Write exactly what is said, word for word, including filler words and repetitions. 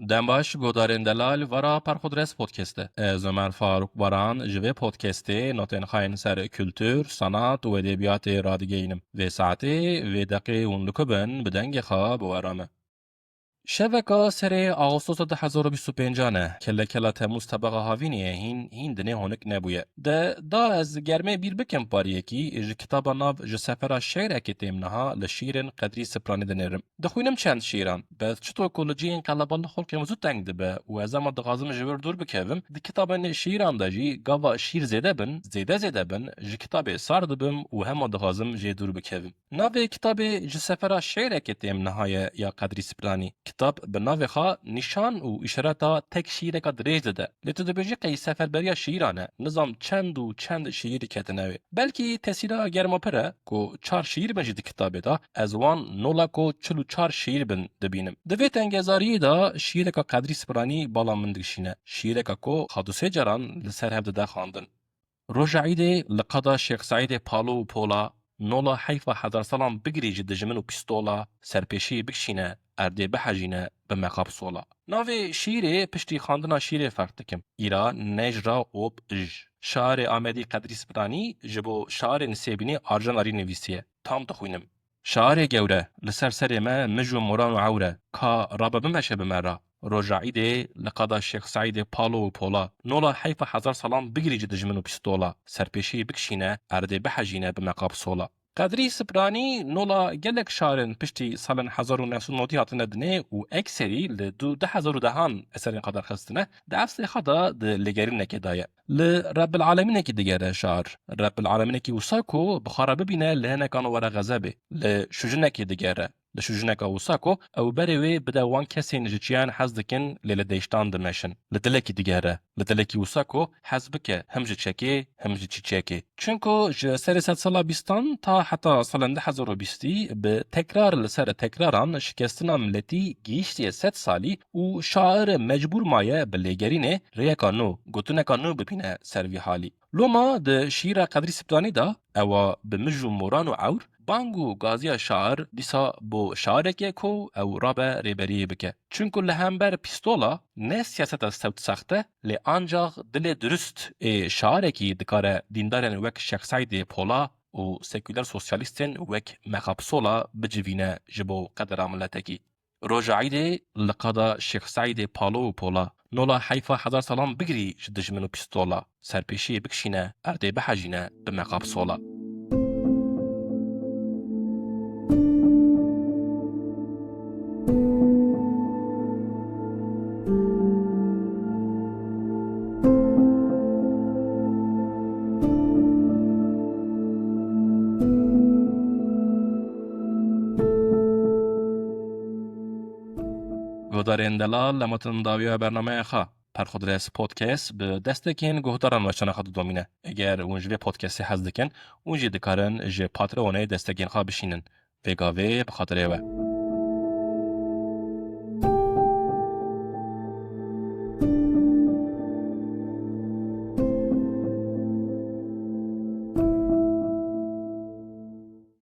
Dem baş, guhdarên delal, vara Perxudres Podcast e. Ez Ömer Faruk Baran ji vê podcastê notên xwe yên ser kultur, sanat û edebiyatê radigeyînim. Vê saetê, vê deqê hûn li ku bin, bi dengê xwe bi we re me. Şeveka serê Ağustos'a du hezar û bîst û pêncan e. Kele kela Temmuz tebaxa havînê ye, hîn, hîn dinê honik nebûye. De, da ez germê bîr bikim pariyekî, ji kitaba nav Ji Sefera Şêrekê Têm Niha li şîrên Qedrî Sipranî dinêrim. Dixwînim çend şîran. Bes çito ku li cihên qelebalix xulqê min zû teng dibe û ez hema dixwazim ji wir dûr bikevim, di kitabên şîran de jî gava şîr zêde bin, zêde zêde bin, ji kitabê sar dibim û hema dixwazim jê dûr bikevim. Navê kitabê Ji Sefera Şêrekê Têm Niha ye ya Qedrî Sipranî. Kitab bi navê xwe nîşan û îşareta tek şîreka dirêj dide. Lê tu dibêjî qey seferberiya şîran e. Nizam çend û çend şîîr ketine wê. Belkî tesîra germa pir e ku çar şîîr bin jî di kitabê de, ez wan nola ku çil û çar şîîr bin dibînim. Di vê tengezariyê de şîîreka Qedrî Sipranî bala min dikişîne. Şîîreka ku xwe du sê caran li ser hev dide xwendin. Roja Îdê li qada Şêx Seîdê Palo û Pola, nola heyfa hezar salan bigirî ji dijmin û pîstola, serpêşiyê bikişîne, erdê bihejîne, bi meqab sola. Navê şîrê piştî xwendina şîrê ferq dikim. Îra nejra op ij. Şairê Amedî Qedrî Sipranî ji bo şairê Nisêbînî Arjen Arî nivîsiye. Tam dixwînim. Şairê gewre, li ser serê me mij û moran û ewre, ka rabe bimeşe bi me re. Roja Îdê li qada Şêx Seîdê Palo û Pola, nola heyfa hezar salan bigirî ji dijmin û pîstola, serpêşiyê bikişîne, erdê bihejîne bi meqab sola. Qedrî Sipranî nola gelek şairên piştî salên hezar û neh sed û nodî hatine dinê û ekserî li du, du hezar û dehan eserên xwe derxistine, di eslê xwe de di lêgerînekê de ye. Li Rebbil Alemînekî digere şair. Rebbil Alemînekî wisa ku bi xwe re bibîne li hineka nû were xezebê. Li şûjinekê digere. Li şûjineka wisa ku ew berê wê bide wan kesên ji çiyan hez dikin lê li deştan dimeşin. Li dilekî digere. Li dilekî wisa ku hez bike him ji çekê, him ji çîçekê. Çunku ji serê sedsala bîstan ta heta salên du hezar û bîstî bi tekrar li ser tekraran şikestina miletî gihîştiye sed salî û şair mecbûr maye bi lêgerînê rêyeka nû, gotineka nû bibîne ser vî halî. Loma di şîra Qedrî Sipranî de ewa bi mij û moran û ewr bang û gaziya şair dîsa bo şaireke ku ew rabe rêberiyê bike. Çunku li hember pîstola ne siyaseta sewt saxt e, lê ancax dilê durust ê şairekî dikare dîndarên wek Şêx Seîdê Pola û sekuler sosyalîstên wek Mexab Sola bicivîne ji bo qedera miletekî. Roja Îdê li qada Şêx Seîdê Palo û Pola, nola heyfa hezar salan bigirî ji dijmin û pîstola, serpêşiyê bikişîne, erdê bihejîne bi Mexab Sola. Guhdarên delal, em hatin dawiya bernameya xwe. Perxudres Podcast bi destekên guhdaran we çanexa didomîne. Eger hûn ji vê podcastê hez dikin, hûn jî dikarin ji Patreonê destekên xwe bişînin. Vê gavê bi xatirê we.